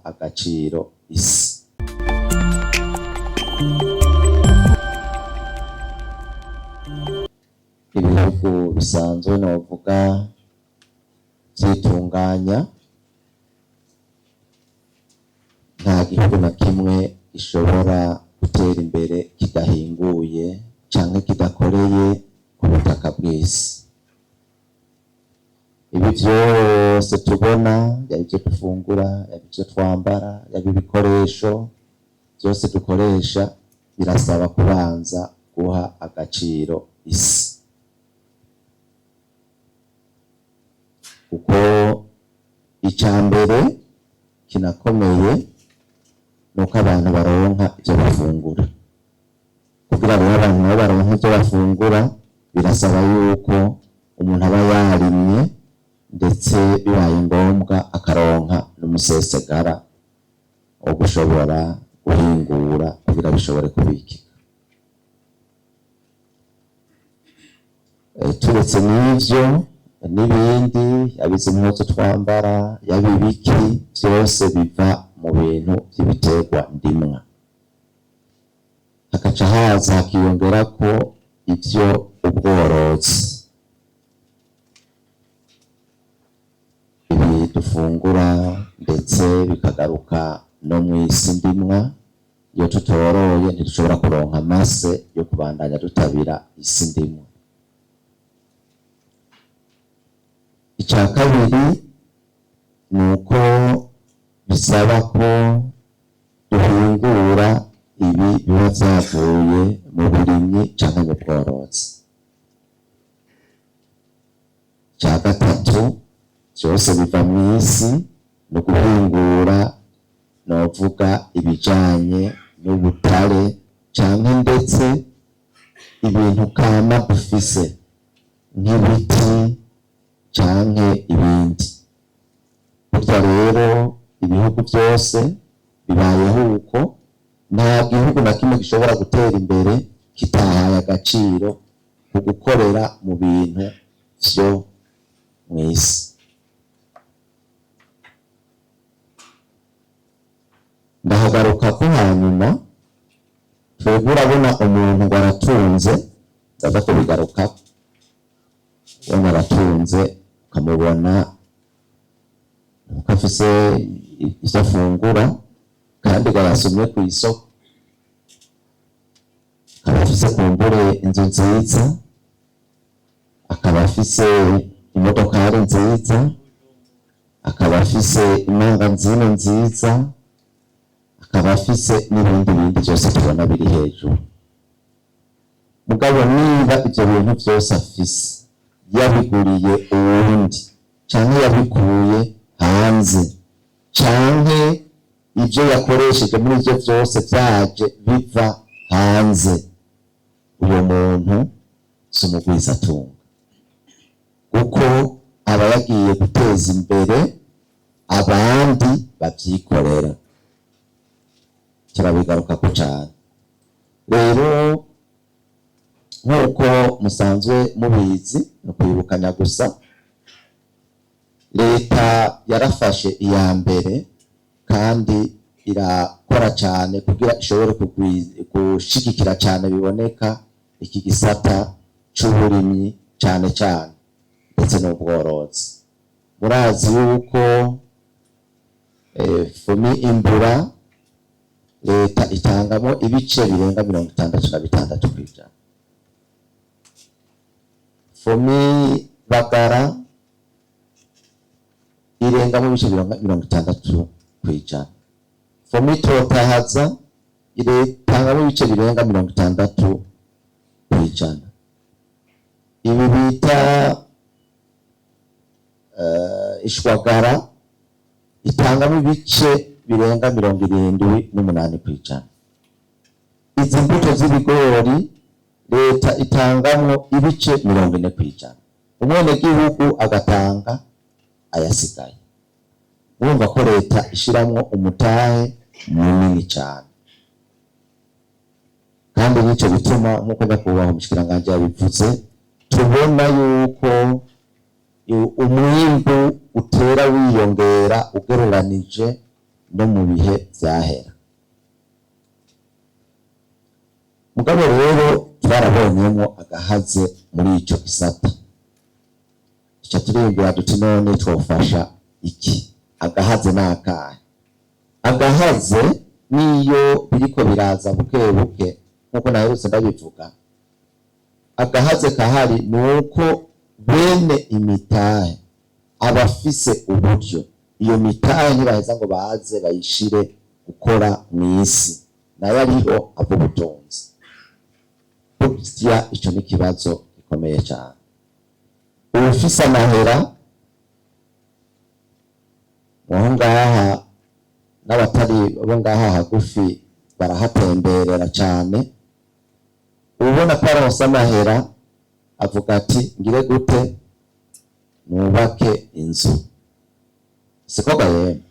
agaciro isi. Ibihugu bisanzwe novuga vyitunganya, nta gihugu na kimwe gishobora gutera imbere kidahinguye canke kidakoreye ku butaka bw'isi. Ibi vyose tubona, yaba ivyo dufungura, yaba ivyo twambara, yaba ibikoresho vyose dukoresha, birasaba kubanza guha agaciro isi, kuko ica mbere kinakomeye nuko abantu baronka ivyo bafungura. Kugira rero abantu nabo baronke ivyo bafungura, birasaba yuko umuntu aba yarimye, ndetse bibaye ngombwa akaronka n'umusesegara wo gushobora guhingura kugira bishobore kubikika. Turetse n'ivyo n'ibindi, yaba izi mpuzu twambara, yaba ibiki, vyose biva mu bintu vy'ibiterwa ndimwa. Hagaca haza hakiyongerako ivyo ubworozi, ibi dufungura, ndetse bikagaruka no mw'isi ndimwa. Iyo tutoroye ntidushobora kuronka amase yo kubandanya dutabira isi ndimwa. Ica kabiri ni uko bisaba ko duhingura ibi biba vyavuye mu burimyi canke mu bworozi. Ica gatatu, vyose biva mw'isi, ni uguhingura novuga ibijanye n'ubutare canke ndetse ibintu kama dufise nk'ibiti canke ibindi. Burya rero ibihugu vyose bibayeho uko, nta gihugu na kimwe gishobora gutera imbere kitahaye agaciro ku gukorera mu bintu vyo mw'isi. Ndahagaruka ko hanyuma twebwe urabona umuntu ngo aratunze, ndaza kubigarukako, ubona aratunze ukamubona uko afise ivyo afungura kandi ngo yasumye kw'isoko, akaba afise kumbure inzu nziza, akaba afise imodokari nziza, akaba afise imanganzino nziza, akaba afise n'ibindi bindi vyose tubona biri hejuru. Mugabo niba ivyo bintu vyose afise yabiguriye uwundi, canke yabikuye hanze, canke ivyo yakoresheje muri ivyo vyose vyaje biva hanze, uyo muntu si umugwizatunga, kuko aba yagiye guteza imbere abandi bavyikorera. Turabigarukako cane. Rero nk'uko musanzwe mubizi, ni ukwibukanya gusa, leta yarafashe iya mbere kandi irakora cane kugira ishobore gushigikira cane biboneka iki gisata c'uburimyi cane cane ndetse n'ubworozi. Murazi yuko fumi imbura leta itangamo ibice birenga 66%. Fumi bagara irengamo ibice birenga 60%. Fumi totahaza itangamo ibice birenga 60%. Ibi bita ishwagara itangamo ibice birenga 78%. Izi mbuto z'ibigori leta itangamwo ibice 40%, umwenegihugu agatanga ayasigaye. Urumva ko leta ishiramwo umutahe munini cane, kandi nico bituma, nk'uko nyakubahwa umushikiranganji yabivuze, tubona yuko umwimbu utera wiyongera ugereranije No mu bihe vyahera, mugabo rero twarabonyemwo agahaze muri ico gisata, tuca turiyumvira duti: "None twofasha iki? Agahaze ni akahe?" Agahaze niyo biriko biraza buke buke, nk'uko naherutse ndabivuga. Agahaze kahari ni uko bene imitahe, abafise uburyo, iyo mitahe ntibaheza ngo baze bayishire gukora mw'isi nayo ariho ava ubutunzi. Burya ico ni ikibazo gikomeye cane. Uwufise amahera aho ngaha n'abatari bo ngaha hagufi barahatemberera cane. Ubona ko aronse amahera avuga ati: "Ngire gute? Nubake inzu, siko ga yemwe?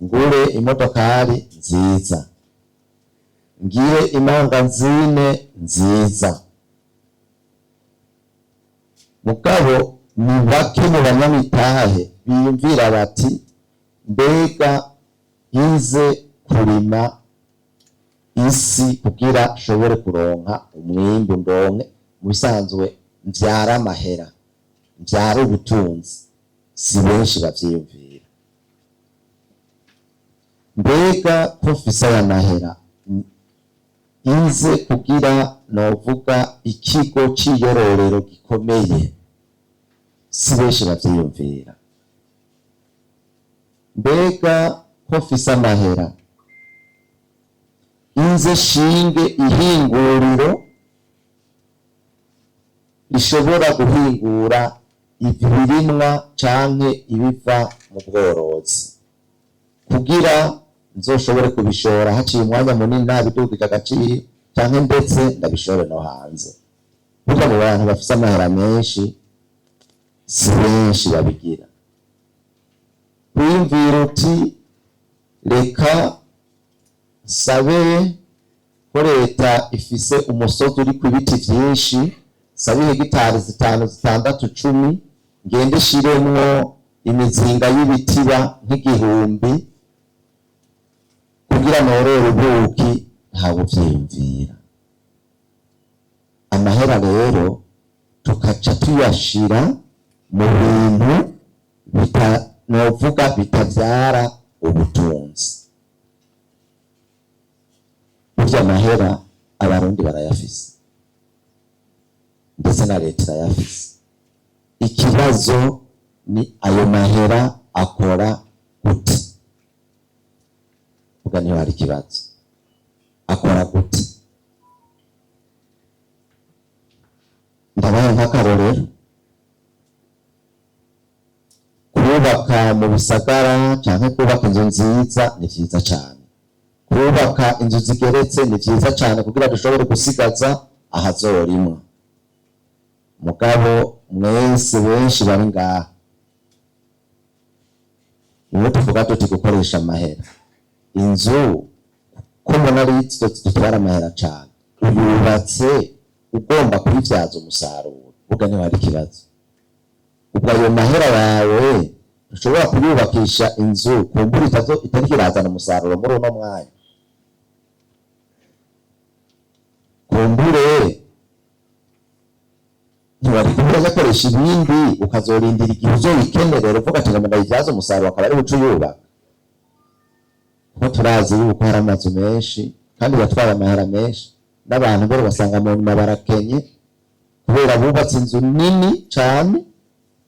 Ngure imodokari nziza, ngire imangazine nziza." Mugabo ni bake mu banyamitahe biyumvira bati: "Mbega nkize kurima isi kugira nshobore kuronka umwimbu, ndonke mu bisanzwe mvyara amahera, mvyara ubutunzi?" Si benshi bavyiyumvira. Mbega ko mfise aya mahera, inze kugira novuga ikigo c'iyororero gikomeye? Si benshi bavyiyumvira. Mbega ko mfise amahera, inze shinge ihinguriro rishobora guhingura ibirimwa canke ibiva mu bworozi, kugira nzoshobore kubishora haciye umwanya munini nabidugije agaciro, canke ndetse ndabishore no hanze? Burya mu bantu bafise amahera menshi si benshi babigira. Wiyumvira uti: "Reka sabe ko leta ifise umusozi uriko ibiti vyinshi, sabe hegitari 5, 6, 10, ngende shiremwo imizinga y'ibitiba nk'igihumbi kugira norore ubuki." Ntawe uvyiyumvira. Amahera rero tukaca tuyashira mu bintu bita novuga bitavyara ubutunzi. Burya amahera Abarundi barayafise, ndetse na leta irayafise. Ikibazo ni ayo mahera akora gute? Vuga, niho hari ikibazo. Akora gute? Ndabaye nk'akarorero: kubaka mu bisagara canke kubaka inzu nziza ni vyiza cane, kubaka inzu zigeretse ni vyiza cane, kugira dushobore gusigaza ahazorimwa. Mugabo mwese, benshi bari ngaha, niwe tuvuga tuti gukoresha amahera, inzu ko mbona ari izo zidutwara amahera cane, uyubatse ugomba kuyivyaza umusaruro? Vuga, niho hari ikibazo. Ubwo ayo mahera yawe ushobora kuyubakisha inzu kumbura itariko irazana umusaruro muri uno mwanya. Kumbure ntiwari kuba urayakoresha ibindi, ukazorindira igihe uzoyikenerera, uvuga ati: "Ngo ndayivyaze umusaruro," akaba ari buce uyubaka. Kuko turazi yuko hari amazu menshi kandi yatwaye amahera menshi, n'abantu mbere basanga mu nyuma barakenye kubera bubatse inzu nini cane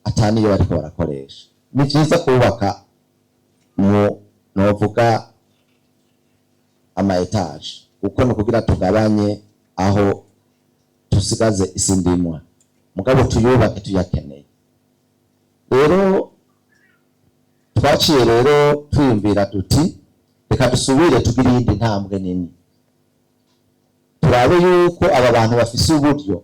ataniyo bariko barakoresha. Ni vyiza kubaka mu novuga ama étages, kuko ni ukugira tugabanye aho tusigaze isi ndimwa, mugabo tuyubake tuyakeneye. Rero twaciye rero twiyumvira tuti: "Reka dusubire tugire iyindi ntambwe nini, turabe yuko aba bantu bafise uburyo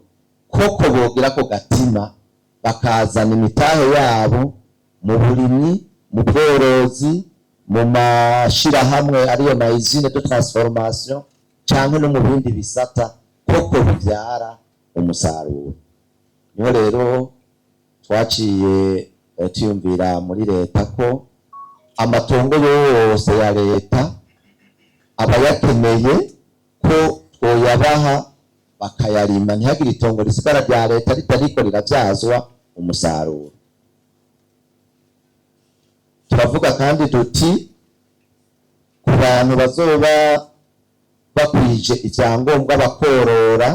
koko bogira ko gatima, bakazana imitahe yabo mu burimyi, mu bworozi, mu mashirahamwe ariyo ma usine de transformation, canke no mu bindi bisata koko bivyara umusaruro." Niho rero twaciye tuyumvira muri leta ko Amatongo yose ya leta abayakeneye ko twoyabaha bakayarima, ntihagire itongo risigara rya leta ritariko riravyazwa umusaruro. Turavuga kandi duti ku bantu bazoba bakwije ivyangombwa bakorora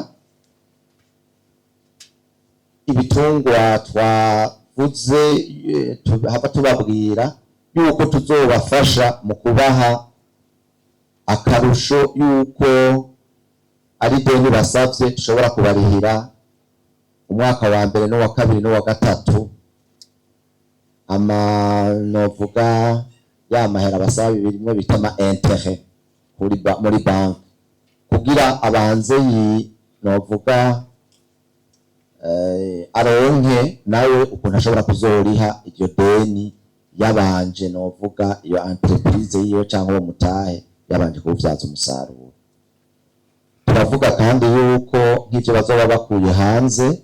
ibitungwa twavuze, hava tubabwira yuko tuzobafasha mu kubaha akarusho, yuko ari deni basavye dushobora kubarihira umwaka wa mbere n'uwa kabiri n'uwa gatatu, ama novuga ya mahera basaba bimwe bita ama intérêt muri banki, kugira abanze yi novuga aronke nawe ukuntu ashobora kuzoriha iryo deni yabanje, novuga iyo entreprise yiwe cyangwa uwo mutahe yabanje kuwuvyaza umusaruro. Turavuga kandi yuko nk'ivyo bazoba bakuye hanze,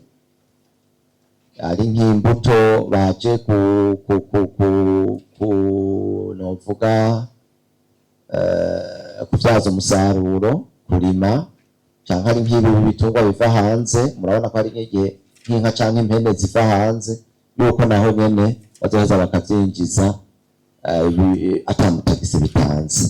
ari nk'imbuto baje ku novuga kuvyaza umusaruro, kurima, canke ari nk'ibi bitungwa biva hanze, murabona ko hari nk'igihe nk'inka canke impene ziva hanze, yuko naho nyene bazoheza bakavyinjiza ata mutagisi bitanze,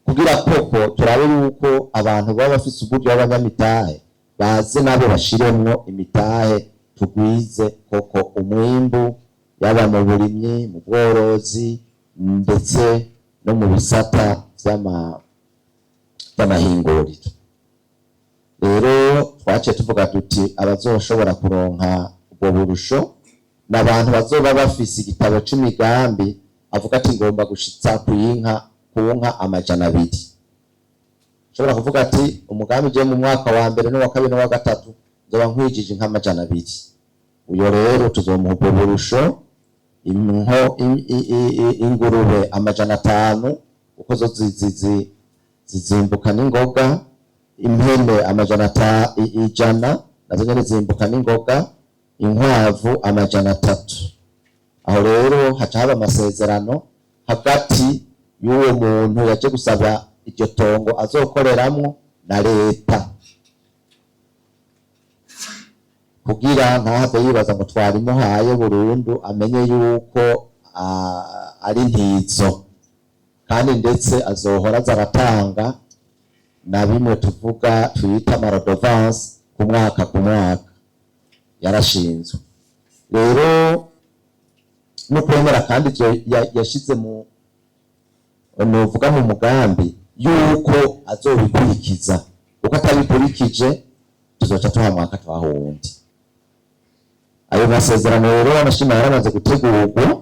kugira koko turabe yuko abantu baba bafise uburyo b'abanyamitahe baze nabo bashiremwo imitahe, tugwize koko umwimbu, yaba mu burimyi, mu bworozi, ndetse no mu bisata vy'amahinguriro. Rero twaciye tuvuga tuti abazoshobora kuronka ubwo burusho ni abantu bazoba bafise igitabo c'imigambi, avuga ati ngomba gushitsa ku nka 200. Ushobora kuvuga ati umugambi je mu mwaka wa mbere n'uwa kabiri n'uwa gatatu nzoba nkwijije inka 200. Uyo rero tuzomuha ubwo burusho. Inko ingurube 500, kuko zo zizimbuka n'ingoga, impene 100 nazo nyene zimbuka n'ingoga, inkwavu 300. Aho rero haca haba amasezerano hagati y'uwo muntu yaje gusaba iryo tongo azokoreramwo na leta, kugira ntahave yibaza ngo twarimuhaye burundu, amenye yuko ari ntizo, kandi ndetse azohora aza aratanga na bimwe tuvuga twita ama redevances ku mwaka ku mwaka yarashinzwe. Rero no kwemera kandi ivyo yashize mu novuga mu mugambi yuko azobikurikiza, kuko atabikurikije tuzoca tuhamwaka twaha uwundi. Ayo masezerano rero amashima yaramaze gutegurwa,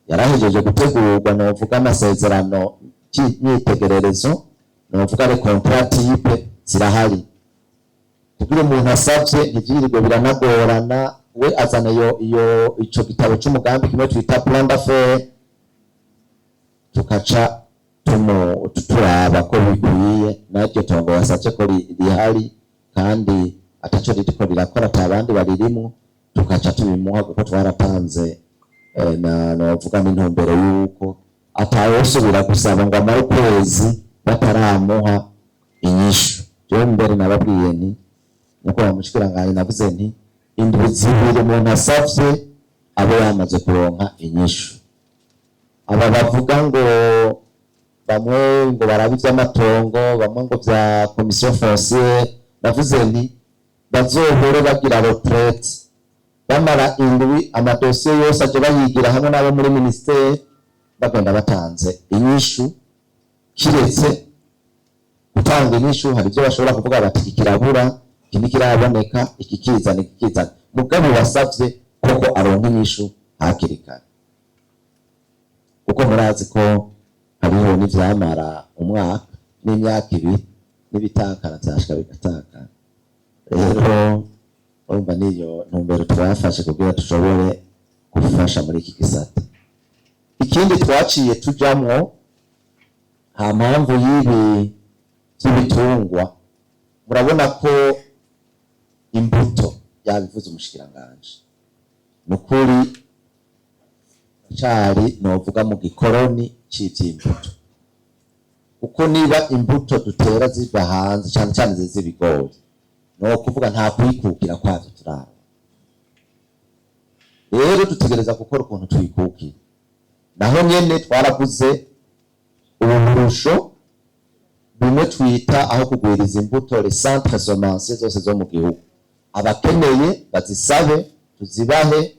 yarahejeje gutegurwa, novuga amasezerano y'imyitegererezo, novuga les contrats type zirahari, kugira umuntu asavye ntivyirirwe biranagorana, we azana iyo ico gitabo c'umugambi, kimwe twita plan d'affaires, tukaca turaba ko bikwiye naryo tongo wasavye ko rihari kandi ataco ririko rirakora, ata bandi baririmwo, tukaca tubimuha, kuko twaratanze na novuga n'intumbero yuko atawosubira gusaba ngo amare ukwezi bataramuha inyishu. Jewe mbere nababwiye nti nyakubahwa mushikiranganji, navuze nti indwi 2 umuntu asavye abe yamaze kuronka inyishu. Aba bavuga ngo bamwe ngo barabe ivy'amatongo, bamwe ngo vya commission foncière, navuze nti bazohore bagira retraite, bamara indwi amadosiye yose aje bayigira hamwe n'abo muri ministère, bagenda batanze inyishu. Kiretse gutanga inyishu, hari ibyo bashobora kuvuga bati iki kirabura, iki ntikiraboneka, iki kizana, iki kizana, mugabo wasavye koko aronka inyishu hakiri kare, kuko murazi ko hariho n'ivyamara umwaka n'imyaka 2 n'ibitakara vyashika bigatakara. Rero urumva niyo ntumbero twafashe kugira dushobore gufasha muri iki gisata. Ikindi twaciye tujamwo, nta mpamvu y'ibi by'ibitungwa, murabona ko imbuto yabivuze umushikiranganji, ni ukuri. Turacari novuga mu gikoroni c'ivy'imbuto, kuko niba imbuto dutera ziva hanze, cane cane z'ibigori, no kuvuga nta kwikukira kwavyo turaba. Rero dutegereza gukora ukuntu twikukira. Naho nyene twaravuze ububurusho bimwe twita aho kugwiriza imbuto, les centres semenciers zose zo mu gihugu. Abakeneye bazisabe, tuzibahe,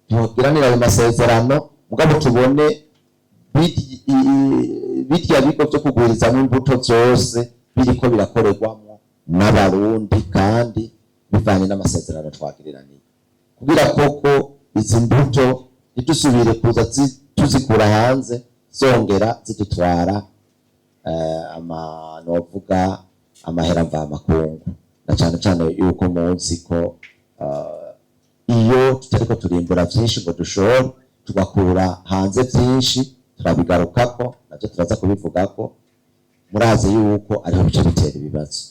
tugiranire ayo masezerano. Mugabo tubone birya bigo vyo kugwirizamwo imbuto vyose biriko birakorerwamwo n'Abarundi, kandi bivanye n'amasezerano twagiriraniye, kugira koko izi mbuto ntidusubire kuza tuzikura hanze, zongera zidutwara ama novuga amahera mvamakungu, na cane cane yuko muzi ko iyo tutariko turimbura vyinshi ngo dushore, tugakura hanze vyinshi, turabigarukako navyo, turaza kubivugako. Murazi yuko ariho bice bitera ibibazo.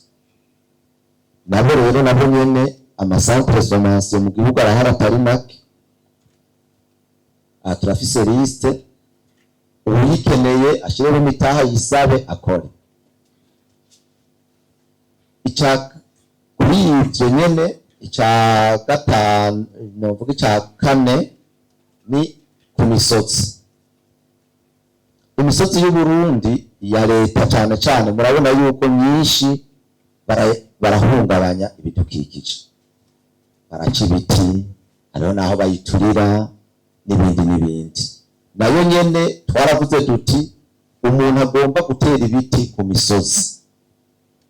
Nabo rero, nabo nyene, ama centres semenciers mu gihugu arahari atari make. Aha turafise liste, uyikeneye ashireho imitaha, yisabe, akore. Ica kuri ivyo nyene, ica gatanu, novuga ica kane, ni ku misozi. Imisozi y'Uburundi ya leta cane cane, murabona yuko myinshi barahungabanya ibidukikije, baraca ibiti, hariho n'aho bayiturira n'ibindi n'ibindi. Nayo nyene twaravuze duti umuntu agomba gutera ibiti ku misozi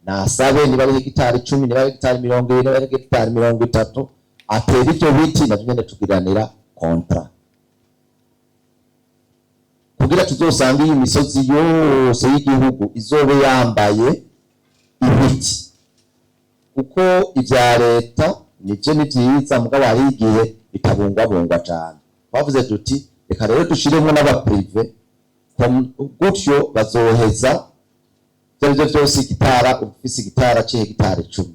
nasabe, niba ari hegitari 10, niba ari hegitari 20, niba ari hegitari 30, atera ivyo biti. Navyo nyene tugiranira contrat kugira tuzosange iyi misozi yose y'igihugu izobe yambaye ibiti, kuko ivya leta nivyo ni vyiza, mugabo hari igihe bitabungwabungwa cane. Twavuze duti reka rero dushiremwo n'aba privés, gutyo bazoheza ivyo arivyo vyose. Igitara, ufise igitara c'hegitari 10,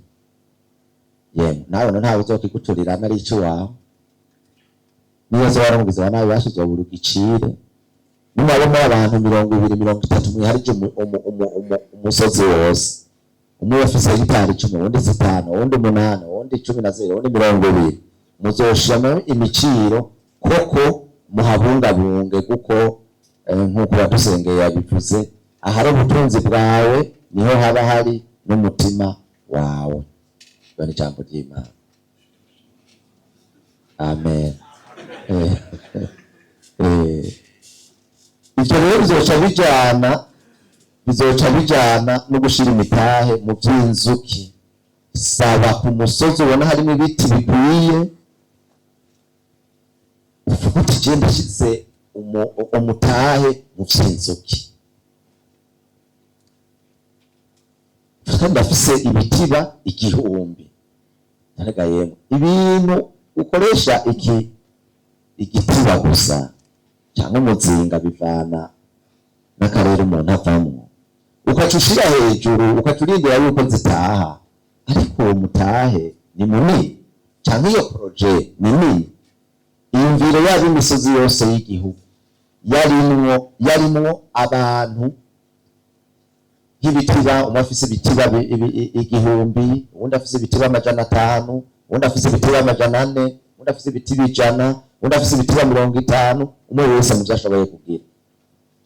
yemwe nawe ntawe uzokiguturira ari iwawe. Niyo zoba ari umugizi wa nabi, bashize uzobura ugicire. Nimwaba muri abantu 20, 30, mwiharije umusozi wose, umwe afise hegitari 10, uwundi 5, uwundi 8, uwundi 12, uwundi 20, muzoshiramo imiciro koko muhabungabunge, kuko nk'uko badusengeye yabivuze, ahari ubutunzi bwawe niho haba hari n'umutima wawe. Iyo ni ijambo ry'Imana. Amen. Ivyo rero bizoca bijana no gushira imitahe mu vy'inzuki. Saba ku musozi ubona harimo ibiti bikwiye, uvuga uti je ndashize umutahe mu vy'inzuki, kandi ndafise ibitiba 1000. Ntarega yemwe, ibintu ukoresha iki igitiba gusa cyangwa umuzinga, bivana n'akarere umuntu avamwo, ukaca ushira hejuru, ukaca urindira yuko zitaha. Ariko uwo mutahe ni munini cyangwa iyo projet ni nini. Iyumvire yaba imisozi yose y'igihugu yarimwo abantu nk'ibitiba, umwe afise ibitiba 1000, uwundi afise ibitiba 500, uwundi afise ibitiba 400, uwundi afise ibitiba 100, uwundi afise ibitiba 50, umwe wese mu vyo ashoboye kugira.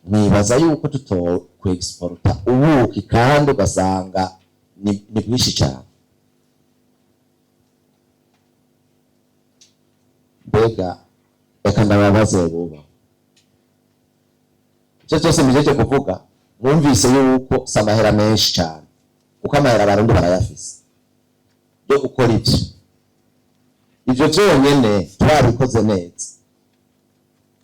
Mwibaza yuko tutokwe-exporta ubuki, kandi ugasanga ni bwinshi cyane? Mbega reka ndababaze, buba ivyo vyose mbijeje kuvuga, mwumvise yuko si amahera menshi cyane, kuko amahera Abarundi barayafise yo gukora ivyo. Ivyo vyonyene twabikoze neza,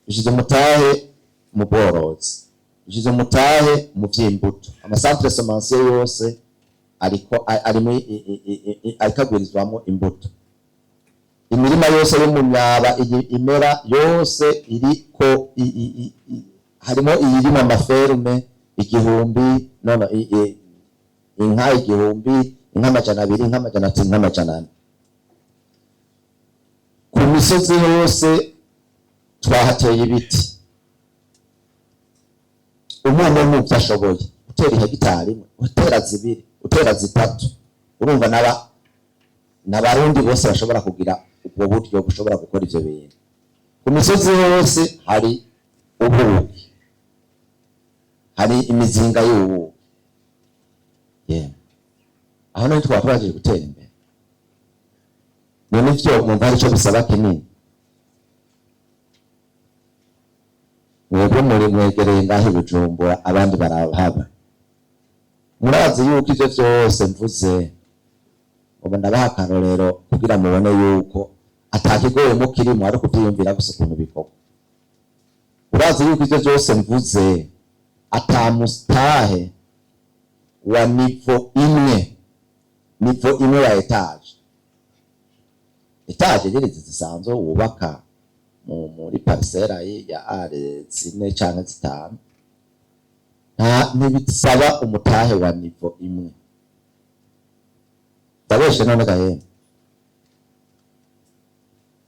dushize umutahe mu bworozi, dushize umutahe mu vy'imbuto, ama centres semenciers yose ariko arimo ariko agwirizwamo imbuto, imirima yose yo mu myaba iyi imera yose iriko harimo iyirimo ama fermes 1000, nono inka 1000, inka 200, inka 300, inka 400 ku misozi hose. Twahateye ibiti, umwana umwe ivyo ashoboye, utera ihegitari imwe, utera zibiri, utera zitatu. Urumva naba n'Abarundi bose bashobora kugira ubwo buryo bushobora gukora ivyo bintu. Ku misozi yose hari ubuki, hari imizinga y'ubuki. Yemwe, aho naho twaba twagiye gutera imbere. None ivyo mwumva hari ico bisaba kinini? Mwebwe muri mwegereye ngaho i Bujumbura, abandi barahaba. Murazi yuko ivyo vyose mvuze ubu ndabaha akarorero kugira mubone yuko atakigoyemo kirimo, ari ukuvyiyumvira gusa ukuntu bikorwa. Urazi yuko ivyo vyose mvuze atamustahe wa niveau imwe, niveau imwe ya étage, étage nyene izi zisanzwe wubaka muri parcelle ya are 4 canke 5, nta ntibisaba umutahe wa niveau imwe. Ndabeshe none gahembe?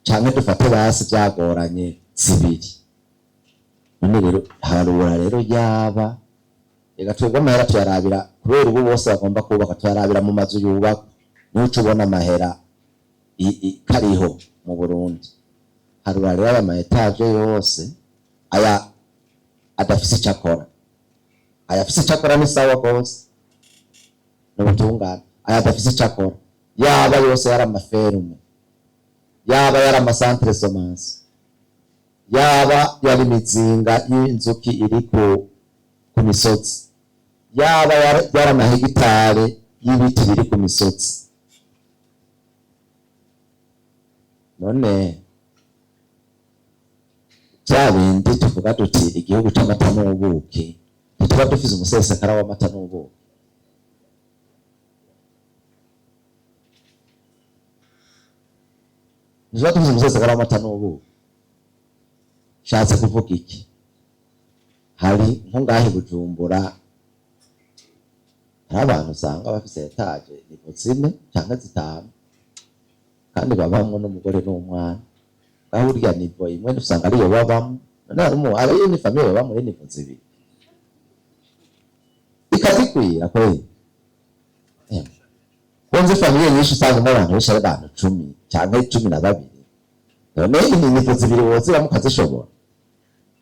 Canke dufate basi vyagoranye zibiri. None rero harura rero yaba reka twebwe amahera tuyarabira, kubera ubu bose bagomba kubaka, tuyarabira mu mazu yubakwa, niho uca ubona amahera kariho mu Burundi. Harura rero aya ma étage yose aya adafise ico akora. Aya afise ico akora ni sawa gose, n'ubutungane. Aya adafise ico akora, yaba yose yari ama ferme, yaba yari ama centre semence, yaba yari imizinga y'inzuki iri ku misozi, yaba yari amahegitare y'ibiti biri ku misozi. None bya bindi tuvuga duti igihugu c'amata n'ubuki, ntituba dufise umusesekara w'amata n'ubuki? Ntituba dufise umusesekara w'amata n'ubuki? Nshatse kuvuga iki? Hari nko ngaha i Bujumbura hari abantu usanga bafise étage niveau 4 canke 5, kandi babamwo n'umugore n'umwana. Ngaho urya niveau imwe usanga ariyo babamwo. None hari ni famille baba muri niveau 2 ikazikwira kweli? Wumva famille nyinshi usangamo abantu benshi, ari abantu 10 canke 12. None ni niveau 2 wozibamwo ukazishobora?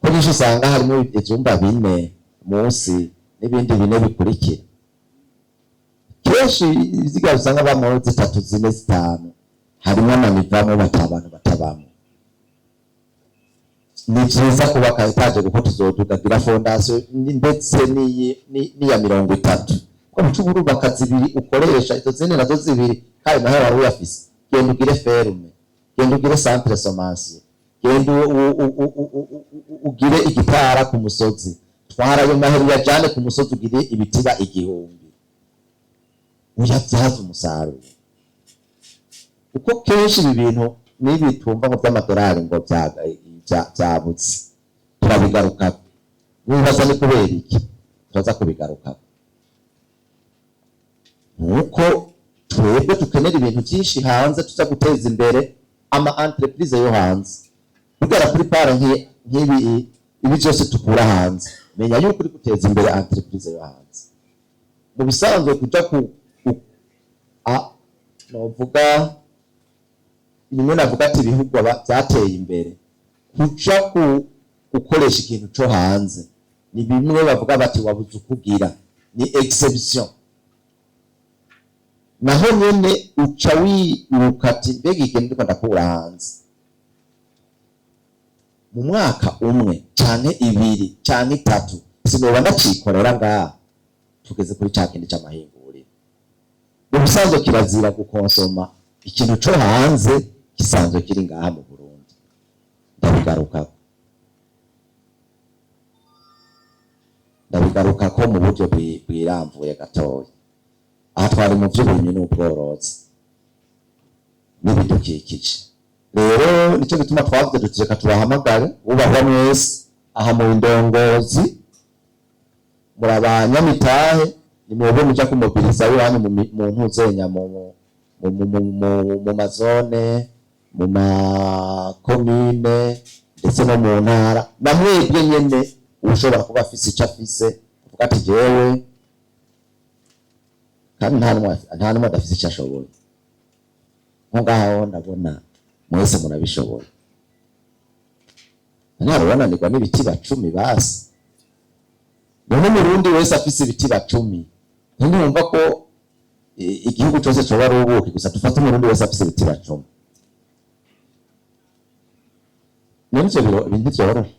Ko nyinshi usanga harimo ivyumba bine munsi n'ibindi bine bikurikira. Kenshi iziga usanga bamwo zitatu, zine, zitanu, harimo ama niveau amwe abantu batabamwo. Ni vyiza kubaka étage, kuko tuzodugagira fondation ndetse n'iya 30, ko muco urubaka zibiri ukoresha izo zindi nazo zibiri, kandi mahera wari uyafise. Genda ugire ferme, genda ugire centre semence, genda ugire igitara ku musozi. Twara ayo mahera uyajane ku musozi, ugire ibitiba 1000, uyavyaze umusaruro. Kuko kenshi ibi bintu n'ibi twumva ngo by'amadolari ngo byabuze, turabigarukako. Nibaza ni kubera iki turaza kubigarukako? Nuko twebwe dukenera ibintu byinshi hanze, tuza guteza imbere ama entreprise yo hanze. Kugera kuri para nk'ibi, ibi byose tukura hanze, menya yuko uri guteza imbere entreprise yo hanze. Mu bisanzwe kuja ku novuga nimwe navuga ati ibihugu byateye imbere, kuja ku gukoresha ikintu co hanze ni bimwe bavuga bati wabuze ukugira, ni exception. Naho nyene uca wibuka ati mbega ikintu ndiko ndakura hanze, mu mwaka umwe canke ibiri canke itatu sinoba ndacikorera ngaha? Tugeze kuri ca kindi c'amahinguriro. Mu bisanzwe kirazira gukonsoma ikintu co hanze gisanzwe kiri ngaha mu Burundi. Ndabigarukako, ndabigarukako mu buryo bwiramvuye gatoya. Aha twari mu vy'uburimyi n'ubworozi n'ibidukikije. Rero nicyo gituma twavuze duti reka tubahamagare. Bubahwa mwese aha mu ndongozi, muri abanyamitahe, ni mwebwe muja kumobiriza iwanyu mu ntuzenya, mu ma zone, mu makomine. Ndetse no mu ntara, na mwebwe nyene ushobora kuba afise ico afise, uvuga ati jewe, kandi nta n'umwe adafise ico ashoboye. Nko ngaho ndabona mwese murabishoboye. Ntarubananirwa n'ibiti 10 basi. None Umurundi wese afise ibiti 10, ntiwumva ko igihugu cose coba ari ubuki gusa? Dufate Umurundi wese afise ibiti 10, none ivyo biro ntivyoroshe?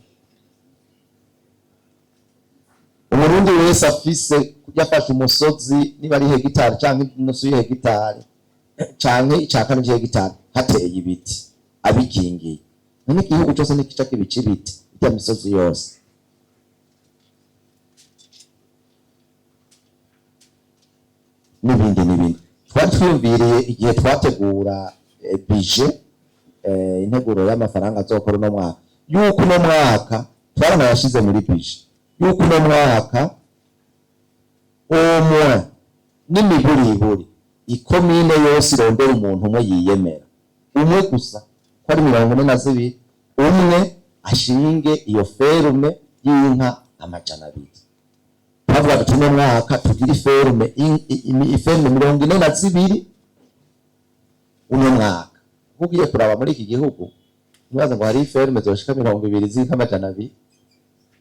Umurundi wese afise, yafashe umusozi, niba ari hegitari canke inusu y'hegitari canke icakane c'hegitari, hateye ibiti abikingiye, none igihugu cose nikica kibica ibiti irya misozi yose? N'ibindi n'ibindi twari twiyumviriye igihe twategura budget, integuro y'amafaranga azokora uno mwaka, yuko uno mwaka twaranayashize muri budget, yuko uno mwaka umwe n'imiburiburi ikomine yose irondera umuntu umwe yiyemera, umwe gusa, ko ari 42, umwe ashinge iyo ferme y'inka 200. Twavuga tuti uno mwaka tugire iferme 42 uno mwaka. Kuko ugiye kuraba muri iki gihugu, ntibaze ngo hari iferme zoshika 20 z'inka 200.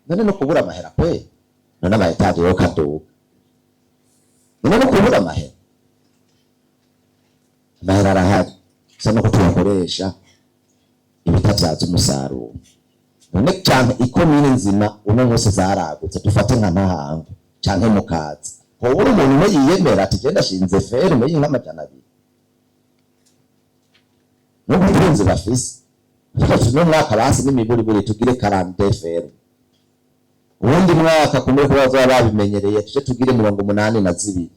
None no kubura amahera kwe? None ama étages yo kaduga, none no kubura amahera? Amahera arahari gusa nuko tuyakoresha ibitavyaza umusaruro. None canke ikomine nzima uno munsi zaragutse, dufate nka Ntahangwa canke Mukaza, hobura umuntu umwe yiyemera ati genda ashinze ferme y'inka 200? N'ubutunzi bafise. Tuti uno mwaka basi n'imiburiburi tugire 42 fermes, uwundi mwaka kumbe ko bazoba babimenyereye tuje tugire 82,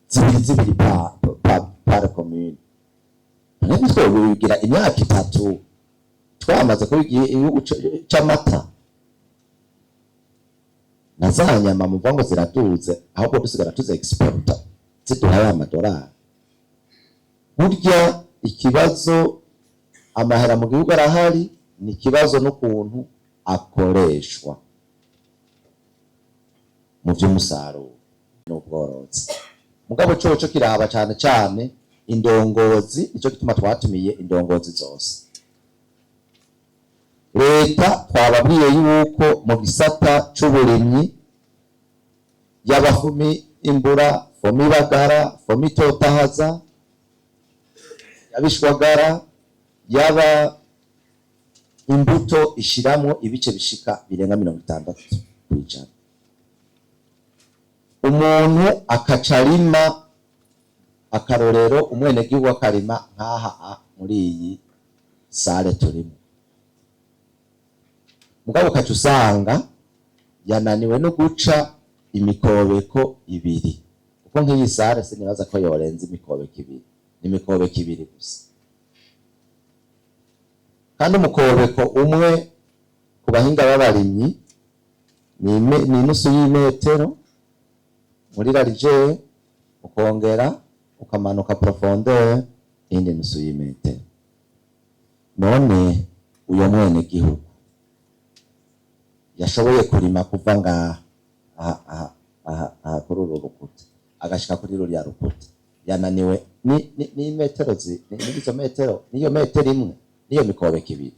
zibiri zibiri par commune. None ntitwobigira imyaka 3 twamaze kuba igihugu c'amata na za nyama muvuga ngo ziraduze, ahubwo dusigara tuzi exporta ziduha ya madolari? Burya ikibazo, amahera mu gihugu arahari, ni ikibazo n'ukuntu akoreshwa mu by'umusaruro n'ubworozi. Mugabo coco kiraba cane cane indongozi. Nico gituma twatumiye indongozi zose. Leta twababwiye yuko mu gisata c'uburimyi, yaba FOMI imbura, FOMI bagara, FOMI totahaza, yabishwagara, yaba imbuto, ishiramwo ibice bishika birenga 60%. Umuntu akaca arima, akarorero, umwenegihugu akarima nk'aha muri iyi salle turimo, mugabo ukaca usanga yananiwe no guca imikobeko ibiri, kuko nk'iyi salle sinibaza ko yorenza imikobeko ibiri, ni imikobeko ibiri gusa. Kandi umukobeko umwe ku bahinga b'abarimyi ni inusu y'imetero muri largeur, ukongera ukamanuka profondeur iyindi nusu y'imetero. None uyo mwene gihugu yashoboye kurima kuva ngaha aha aha aha aha kuri uru rukuta agashika kuri ruriya rukuta, yananiwe ni metero ni izo metero, niyo metero imwe, niyo mikobeko ibiri,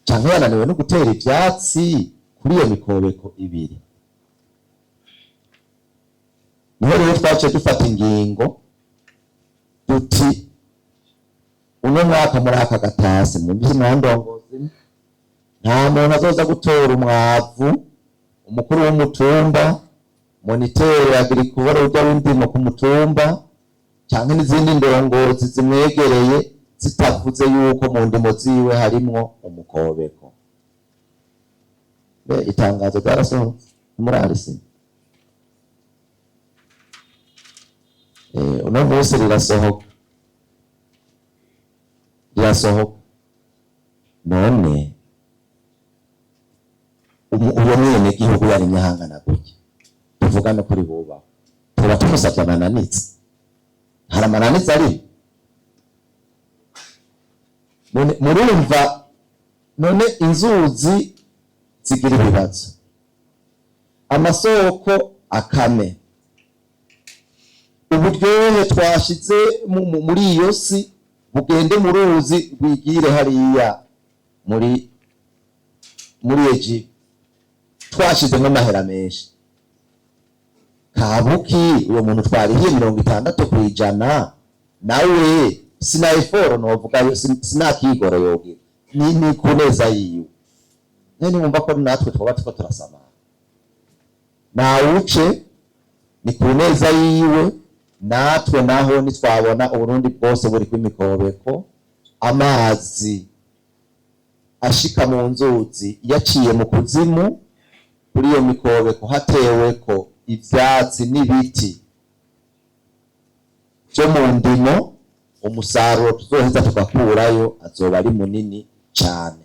canke yananiwe no gutera ivyatsi kuri iyo mikobeko ibiri? Niho rero twaciye dufata ingingo duti uno mwaka muri aka gatasi, mwumvise mwandongozi, nta muntu azoza gutora umwavu. Umukuru w'umutumba, moniteur agriculture urya w'indimo ku mutumba, canke n'izindi ndongozi zimwegereye, zitavuze yuko mu ndimo ziwe harimwo umukobeko. Be itangazo ryarasohotse murarisi, uno munsi rirasohoka, rirasohoka. None uwo mwene gihugu yarimye ahangana gutya, tuvuga no kuri bubaho, tuba tumusavye amananitse? Hari amananitse ari? None murumva, none inzuzi zigira ibibazo, amasoko akame, uburyohe twashize muri iyo si bugende mu ruzi rwigire hariya muri Egiputa, twashizemo amahera menshi. Kabuki uwo muntu twarihiye 60%, nawe sina effort novuga, sinakigoro yogira, ni ku neza yiwe. None wumva ko natwe twoba turiko turasamara? Nawuce, ni ku neza yiwe. Natwe naho nitwabona Uburundi bwose buri kw'imikobeko, amazi ashika mu nzuzi yaciye mu kuzimu kuri iyo mikobeko, hateweko ivyatsi n'ibiti vyo mu ndimo, umusaruro tuzoheza tugakurayo azoba ari munini cane.